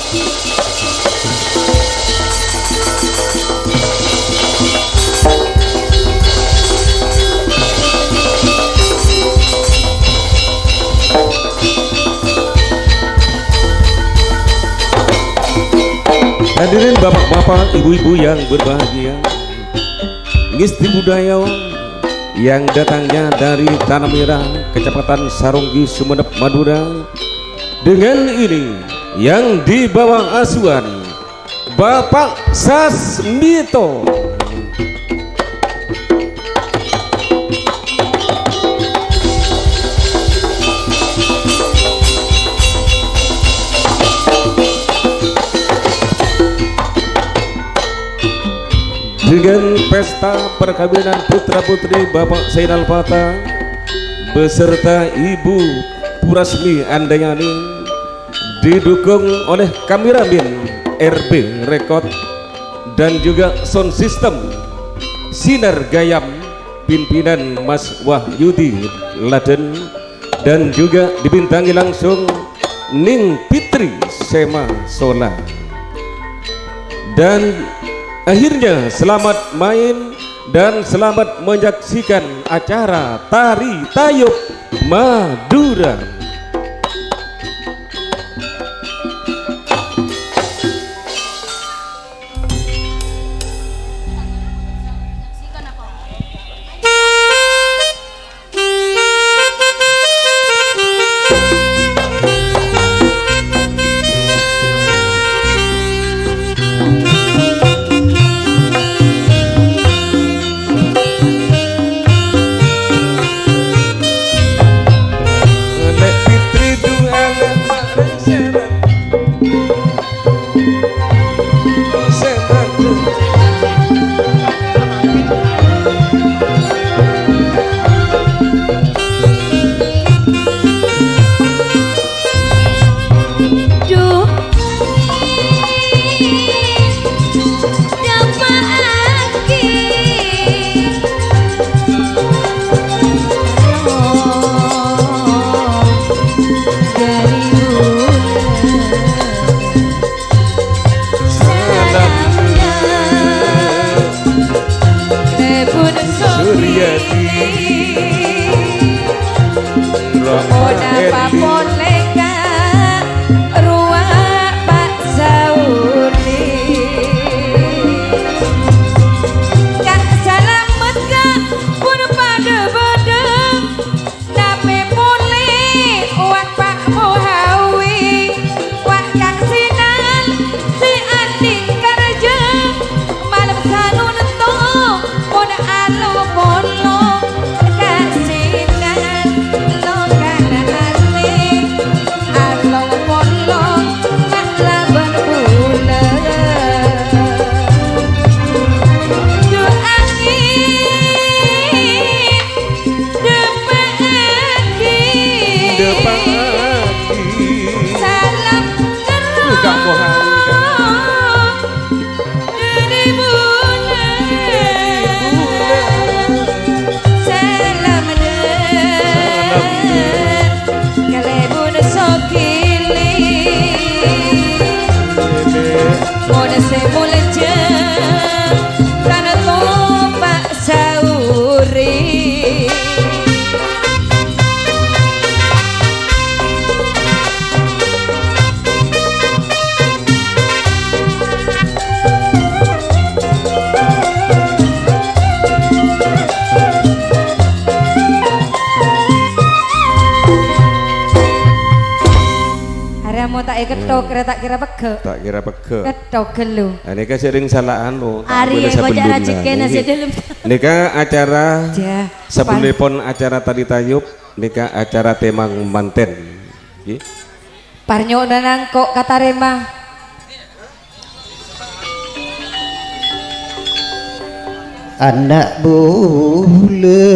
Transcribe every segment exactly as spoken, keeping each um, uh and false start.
Hadirin bapak-bapak, ibu-ibu yang berbahagia, ngisi budaya yang datangnya dari Tanah Merah, Kecamatan Saronggi, Sumenep, Madura. Dengan ini yang di bawah asuhan Bapak Sasmito. Dengan pesta perkawinan putra-putri Bapak Zainal Fata beserta Ibu Purasmi Andayani, didukung oleh kameramen R B Record dan juga sound system Sinar Gayam, pimpinan Mas Wahyudi Laden, dan juga dibintangi langsung Ning Fitri Sema Sola. Dan akhirnya selamat main dan selamat menyaksikan acara Tari Tayub Madura. Nek Fitri du'ana mak reng-sereng. Salamna Lebur Suryati. Roh Odi. Ponapa polè ka rowa Pak Saudi? Kang Salamet, Kak, pun padâ-padâ. Napè polè, wa' Pak Muhawi, wa' Kang Sinan, sè andi' karja, malem sanonto, mon alo-polo, Kang Sinan, lo kana atè, alo-polo, na' labân bulâ. Du'aè. Dâpa'aghi. Dâpa'aghi. Salam terro. Dâri bulâ. Dâri bulâ. Salam dâ-, Salam dâ-, ka Lebur Sogili. Mon sè molja tanto Pak Sauri. Arè mon ta' èkettok, rè ta' kèra pegghâ'. Ta' kèra pegghâ'. Kettok ghâllu. Anèka sè rèng sala anu, ta' Arè bâlâ koca'na sabellunna. Rajhekkèna sè Ngghi. Dâlem. Nèka acara, Jah, sabellunèpon acara tari tayub, nèka acara tèmang mantèn. Ngghi. Parnyo'onan engko' katarèma. Ana' bulâ.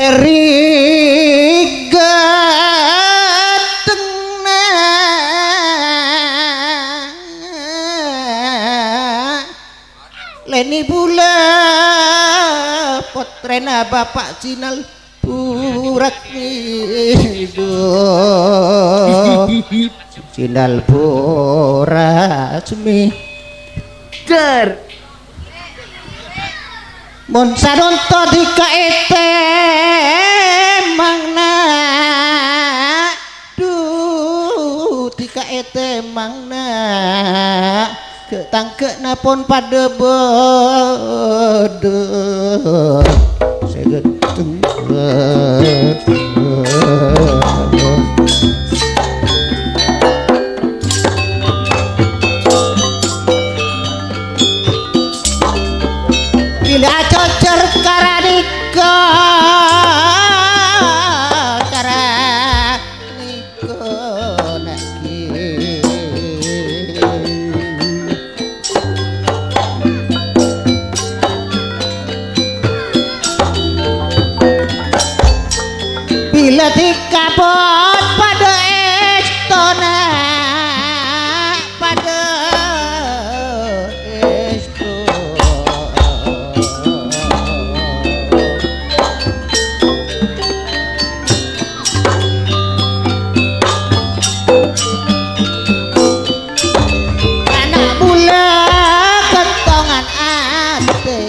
Eri gatengna. Leni bulâ, pottrèna Bapa' Jinal Burasmi. Jinal Burasmi. Dâr. Mon sanonto dhika ètèmang, na'. Dhu, dhika ètèmang, na'. Ghe'-tangghena pon padâ bâdâ sè gheddheng. Bilâ ajhujhur ka rènèko, ka rènèko nèka. Bilâ dhika pon padâ èstona, padâ èsto. Ana' bulâ kentongan atè.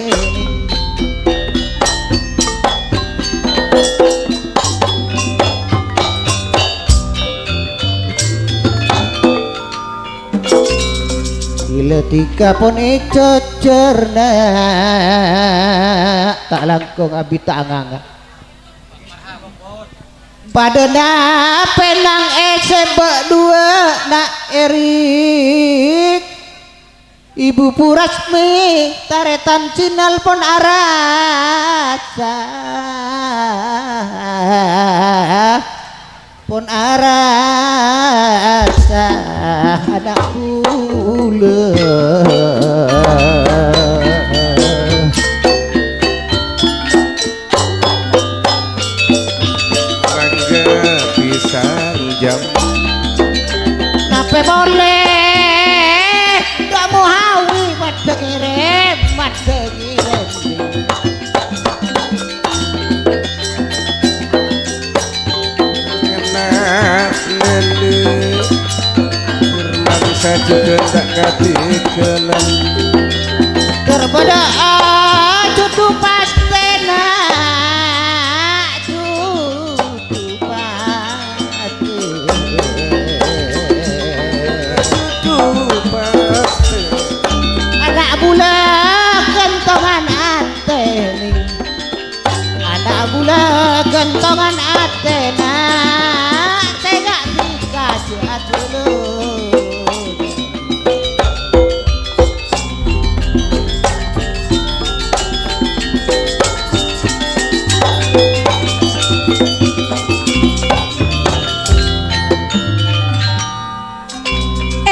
Bilâ dhika pon èjhujhur, na', ta' langkong abit ta' anganga. Padâna pènang èsèmbâ' duwâ', na' Erik. Ibu Burasmi, tarètan Jinal pon arassa. Pon arassa ana' bulâ. Mangga pisan jam. Tapè polè, Dok Muhawi, maddhâ ngèrèm, maddhâ ngèrèm. Ena' lele, Firman sajuga ta' katinggalan. Tor padâ ajhudhu pastèna, ajhudhu pastè. Ajhudhu pastè. Ana' bulâ kentongan atèna. Ana' bulâ kentongan atèna, sènga' dhika jhâ' ajhulun.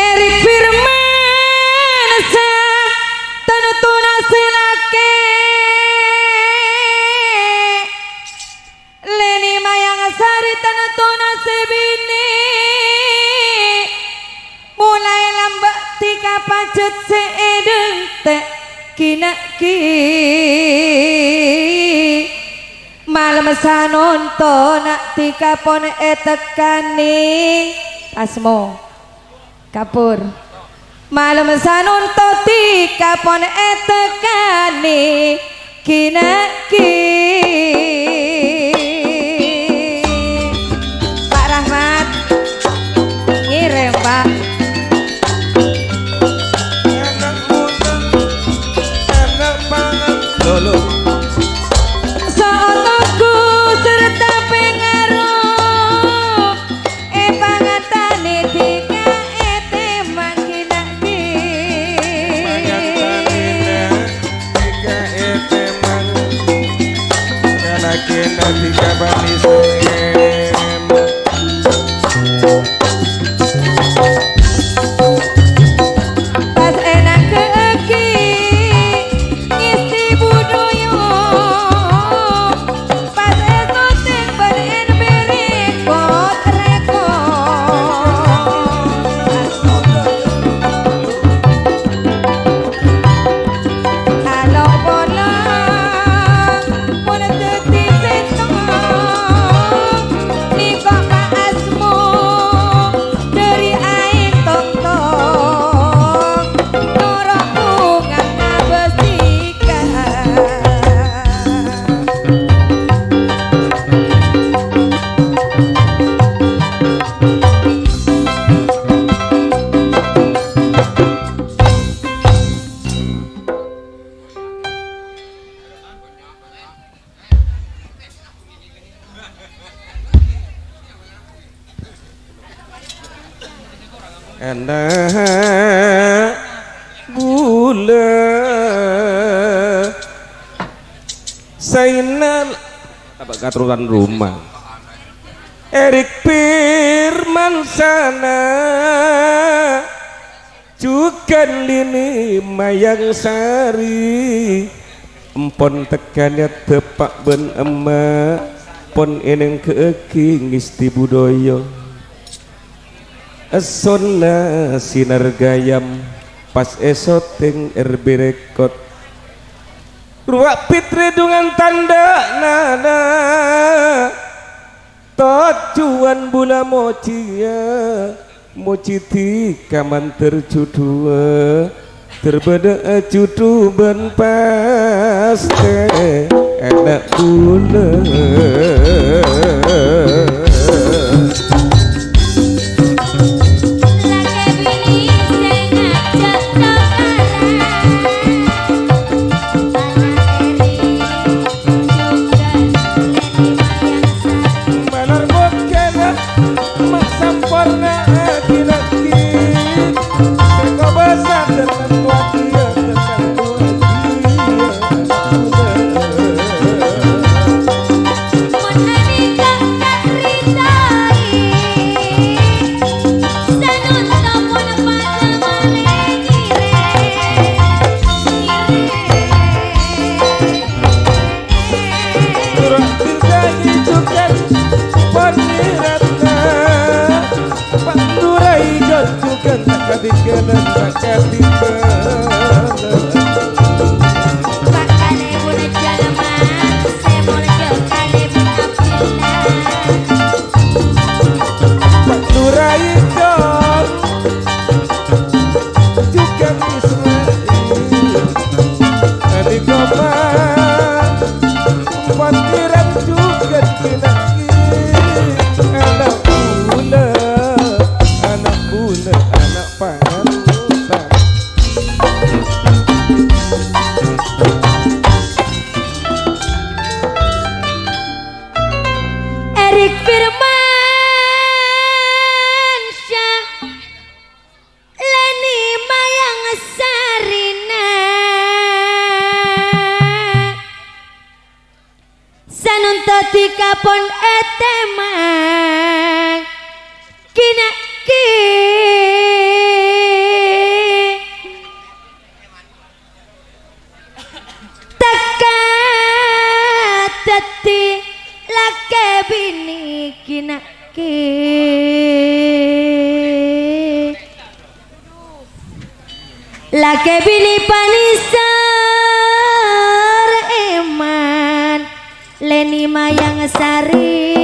Erik Firman sa tanotona sè lakè', Leni Mayang Sari tanotona sè binè', molaè lambâ' dhika pajhât sè èdhânte' ghi-, na' ghi-. Malem sanonto na' dhika pon ètekkanè. Asmo. Kapur. Malem sanonto dhika pon ètekkanè ghi-, na' ghi-. Pak Rahmat. Ngèrèm, Pak. Ana' monang, ana' pangan, lolo. So'otoku sarta pèngaro, èpangatanè dhika ètèmang ghi-, na' ghi-. Èpangatanè dhika ètèmang. Kalakèna dhika bânnè sèngèm. Pas ènangghâ'aghi ngèstè budhuyu, pas èsotèng bân ènbèrè kot-rèkot. Ana' bulâ. Zainal, apa katurunan rumah. Erik Firmansana. Jhughân Leni Mayang Sari. Empon tegghâna bâpa' bân emma'. Pon ènèngghâ'âghi ngèstè budaya. Essona Sinar Gayam pas èsotèng R B Record. Rowa Fitri dhungan tandhâ nana. Tojjhuwân bulâ mojiyâ, mojidhi ka mandhâr jhudhuwâ. Ter bâdâ'â jhudhu bân pastè ana' bulâ. Malar bokena ma' samporna agi-lagi. Sè kobâsa tertentu agi-, tertentu agi-, Mon anika ta' ridhoi, sanonto pon padâ marè ngèrèng. Surah Tirta jhughân panèranna, Pak Lurah jhughân ta' kadhingghâlân, ta' kadhingghâlân. Pak Kalèbun Jalman, sè molja Kalèbun Abdillah. Pak Lurah jhughân Ismail, Adi Komang, Pangeran jhughân Pinangki, ana' bulâ, ana' bulâ, ana' pangantan. Erik Firmansyah. Leni Mayang Sarina, sanonto dhika pon ètèmang, ghi-naghi. Tekka dhâddhi lakè binè ghi-naghi. Lakè binè panèser èman. Leni Mayang Sari.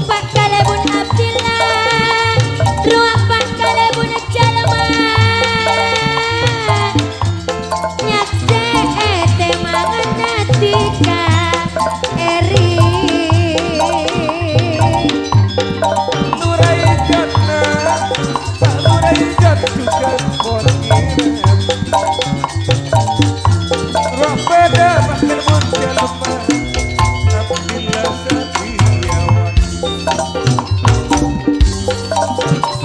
Pak Kalèbun Abdillah, rowa Pak Kalèbun Jalman, nyaksè'è tèmanganna dhika èrèng. Nurai jhâtna, Pak Nurai jhât jhughân pon ngèrèng. Rowa bâdâ Pak Kalèbun Jalman, Abdillah Satriawan.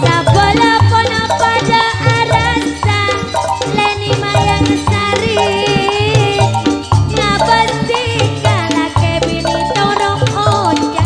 Sabâlâ pon padâ arassa, Leni Mayang Sari. Ngabâs dhika lakè binè toro' oca'-oca'.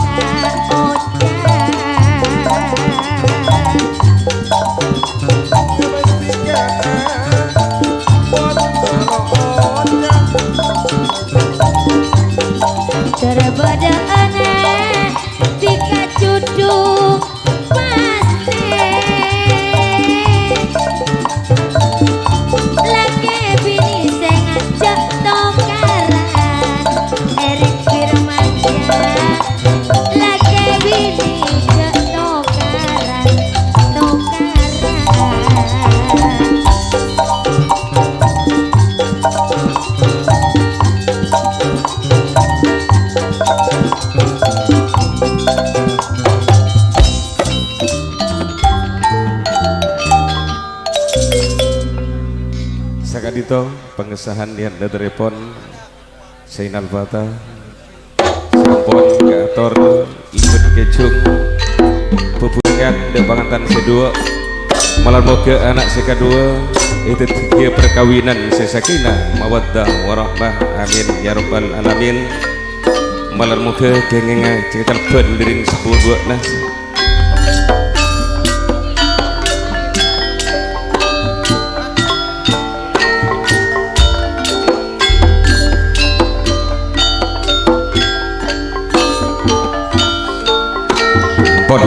Kadinto pangesahan yèn dhâtèrèpon Zainal Fatah sampon kaator lèbât kèjhung bhubhungan dâ' pangantan sè duwâ'. Malar moghâ ana' sè kaduwâ èdhâddhiyâ parkabinan sè sakinah, mawaddah, warahmah. Amin, ya rabbal alamin. Malar moghâ kèngèngnga cèngcalbân dhâri sepuh duwâ'na. Pon.